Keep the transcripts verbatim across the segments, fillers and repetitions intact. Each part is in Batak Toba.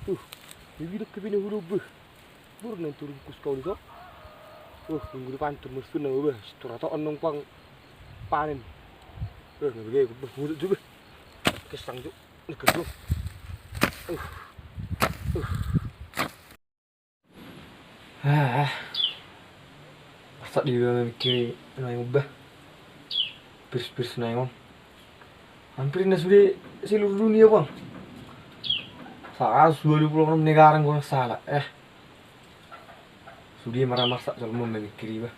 Uh, bibidok ke bina hulu beuh. Buru nang turun kus kau di so. Uh, minggu depan turun mesti nang beuh. Setura to onong pang panen. Uh, nang bege ku beuh, ngudut juga. Kesang juga. Nang kedua. Uh. Uh. Ah. Masa dia mikir naik ubah. Pirs-pirs naik on. Hampir na sude seluruh dunia, Bang. Saratus dua puluh enam negara, kalau nggak salah. Eh. Sude maramarsak jolma mamikiri, bah.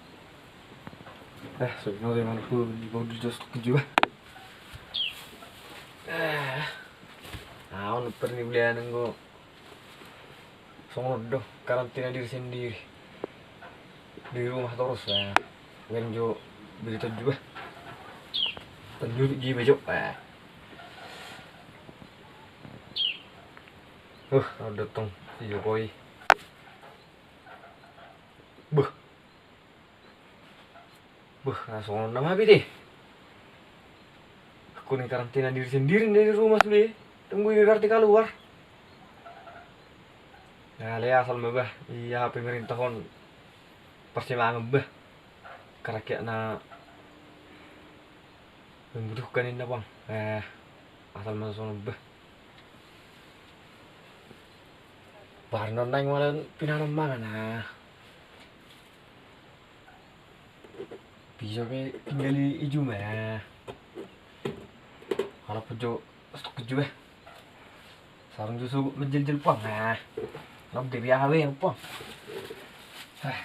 Eh, so ino de manuk di bawah di dos tok juga. Eh. Ah, on pernah beli aneng go. Songon do, karantina diri sendiri. Di rumah terus, ya. Bukan jo berita juga. Penjuru jiwa jo, eh. Uh, ada tong si Jokowi. Buh. Buh, langsung nama bidi. Aku ni karantina diri sendiri di rumah sude. Tunggu ini berarti keluar. Nah, le asal mebah. Iya, pemerintah on pasti mangan bah. Karakyat na membutuhkan ini, Bang. Eh, asal masuk bah. Parnon naik malam pinanom mangan, ah. Bisa pe tinggal i juma. Kalau pujo stok juma. Sarung jo sogot menjeljel pang. Ah. Nop de biasa be pang. Ah.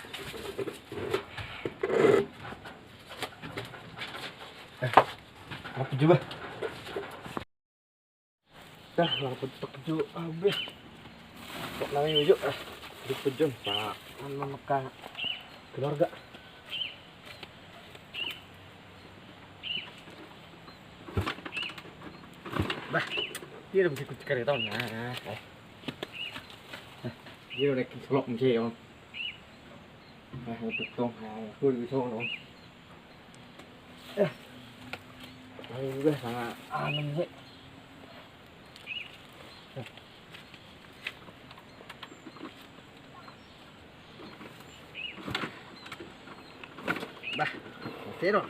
Eh. Kalau pujo bah. Dah, langsung tok jo, ah, be. Tok nami jo, ah. Di pejon, Pak. Anu maka keluarga. Bah, dia udah begitu cekar ya, tau, nah, eh. Nah, dia udah kisolok, mesti, ya. Nah, untuk tong, nah, aku di sono. Eh. Ayo, udah, sama anu, sih. Bah, oke dong.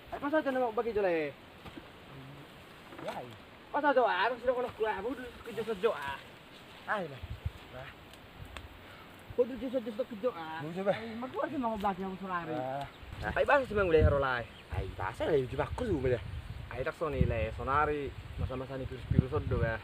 Ai, pas aja nang bagi jole. Pas aja, ah, harus sudah kena gua, aku dulu kerja kerja, ah. Ai, lah. Lah. Kau dulu kerja kerja, ah. Mau coba? Ai, mak gua sih mau bagi aku sore hari. Ah. Ai, bahasa sih, Mang, udah, Rol, ai. Ai, bahasa lah, uji baku tuh, udah. Ai ndang songon i lae, sonari masa-masa ni virus-virus on do ba.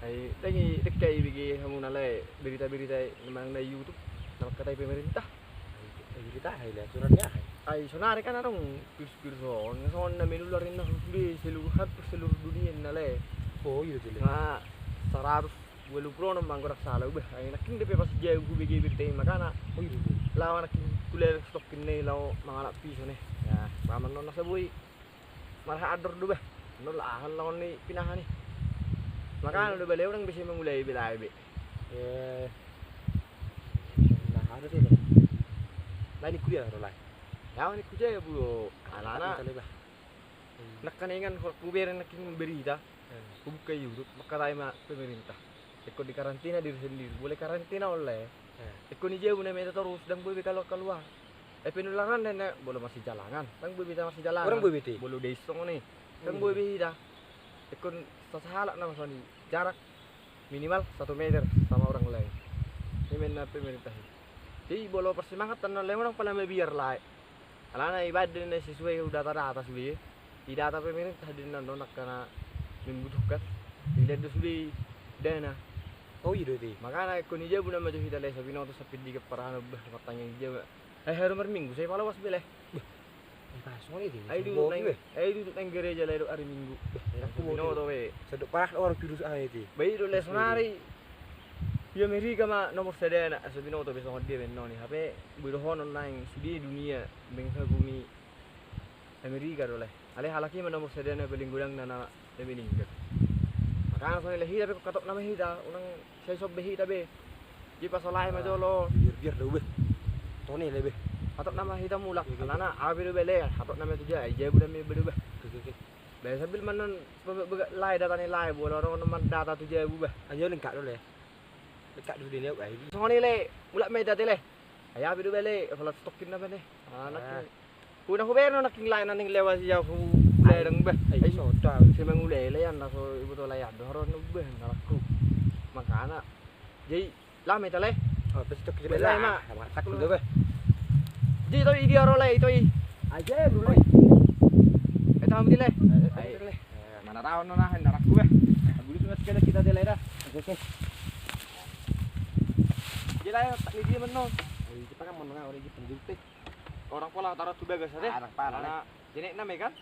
Ai ndang i, ndang i bege hamuna lae berita-berita i na manang na di YouTube na mangkatai pemerintah. Ai berita aha i lae, aturan ni aha i? Ai sonari kan adong virus-virus on, songon na menular ninna sude seluruh, hampir seluruh dunia ninna lae. Oh, iya, jelas. Na saratus ualu pulu onom ma anggo ndang sala, bah, ai nangkin dope pas jabu hubege berita i makana. Oh, iya, iya. Laho nangkin kuliah stok ninna i laho mangalap piso ne. Ya, paman non na saboi. Marhaha andor do bah. Nol aha laon ni pinahan i. Makana do bale unang be sai mangulai be lae be. Eh. Nah, ada tu. Lae ni kuliah ro lae. Ya ni kuliah ya bu. Alana. Nangkaningan ho hubere nangkin berita. Hubuka YouTube, mangkatai ma pemerintah. Ingkon di karantina diri sendiri, boleh karantina on lae. Ingkon di jabu na meta torus, ndang boi be kaluar-kaluar. Eh, penularan ninna, molo marsijalangan, ndang boi be hita marsijalangan. Orang boi be te. Molo dei songon i, ndang boi be hita. Ingkon sasahalak nama songon i, jarak minimal satu meter sama orang lain. Ninna pemerintah i. Jadi molo parsimangaton na lae unang pala mabiar lae. Alana ibaen do ninna sesuai data-data sude. Di data pemerintah do ninna on angka na membutuhkan. Dilean do sude dana. Oh, iya do te. Makana ingkon di jabu nama jo hita lae, so binoto sampe di parhana bah martangiang di jabu. Ai haru marminggu sai paloas be lae. Bah. Ai pas songon i te. Ai duduk nang, ai duduk nang gereja lae dok ari Minggu. Bah, so binoto be. Sadok parah do orang virus aha i te. Bah, i do lae sonari. Di Amerika ma nomor sadana, so binoto be songon dia be ninna on i. Hape boi dohonon naeng sude dunia mengagumi Amerika do lae. Alai halak i ma nomor sadana paling godang na, na meninggal. Makana songon i lae hita pe ingkon hatop nama hita, unang sai sob be hita be. Jadi pasolai ma jolo. Biar, biar do be. Toni lae be. Hatop nama hita mulak. Alana aha pe do be lae, hatop nama tu jabu, jabu nama be do be. Oke, oke. Bah, sambil ma non lae data ni lae, molo adong na mandata tu jabu bah. Anjo lengkap do lae. Lengkap do sude ni au ai. Songon i lae, mulak ma hita te lae. Ai aha pe do bah lae, apala stok ninna bah ne. Anak. Unang hubere nangkin lae na ning lewat i au hulae ndang bah. Ai so da. Sai mangulai lae an na so iboto lae an do haroan bah na lakku. Makana. Jadi Lame ta le. Oh, pes tok. Bela ma. Sama sak lu be. Di to i dia ro le to i. Aja lu le. Eh, tahu di le. Mana raon no nah, narak gue. Bulu sunat sekali kita de le dah. Oke, oke. Dia lah tak ni dia menong. Kita kan menong orang di penjepit. Orang pola taruh tu bagas ade. Anak pala le. Jenek nama kan?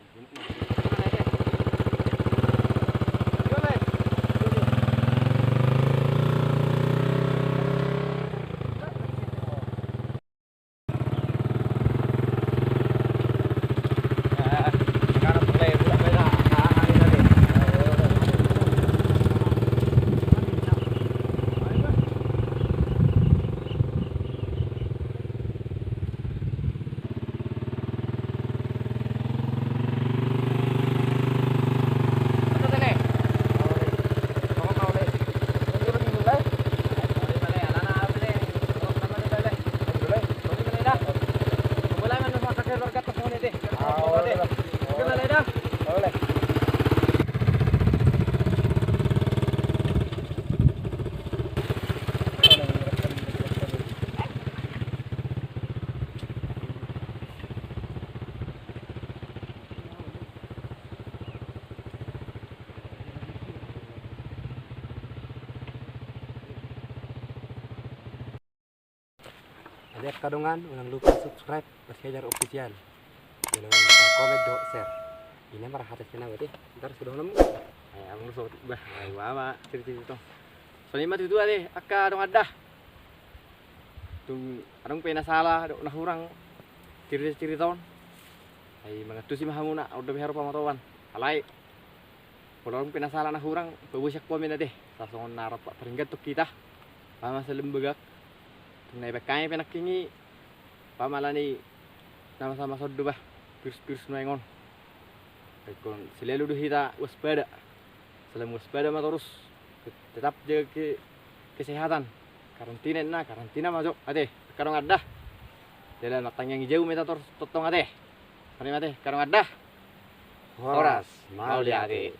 Jadi angka dongan, unang lupa subscribe Basiajar Official. Jolo unang lupa komen dohot share. Ini marhatas kena berarti. Ntar sudah nemu. Ai amang so bah, ai wama cerita-cerita. Songon i ma tutu ate angka dongan da. Tung adong pe na sala dohot na hurang cerita-cerita on. Ai mangantusi ma hamuna, on dope haru pamotoan. Alai molo adong pe na sala na hurang, paboa sian komen ate. Sasongon na rap paringgaton hita. Pama salembagak. Tung na ibaen hami pe nangkin i. Pama alani na masa-masa on do bah, virus-virus nuaeng on. Ingkon selalu do hita waspada. Selalu waspada ma torus. Tetap jaga ke-, kesehatan. Karantina inna, karantina ma jo. Ate, angka dongan da. Jala martangiang i jabu ma hita torus tongtong ate. Mari ma ate, angka dongan da. Horas, mauliate.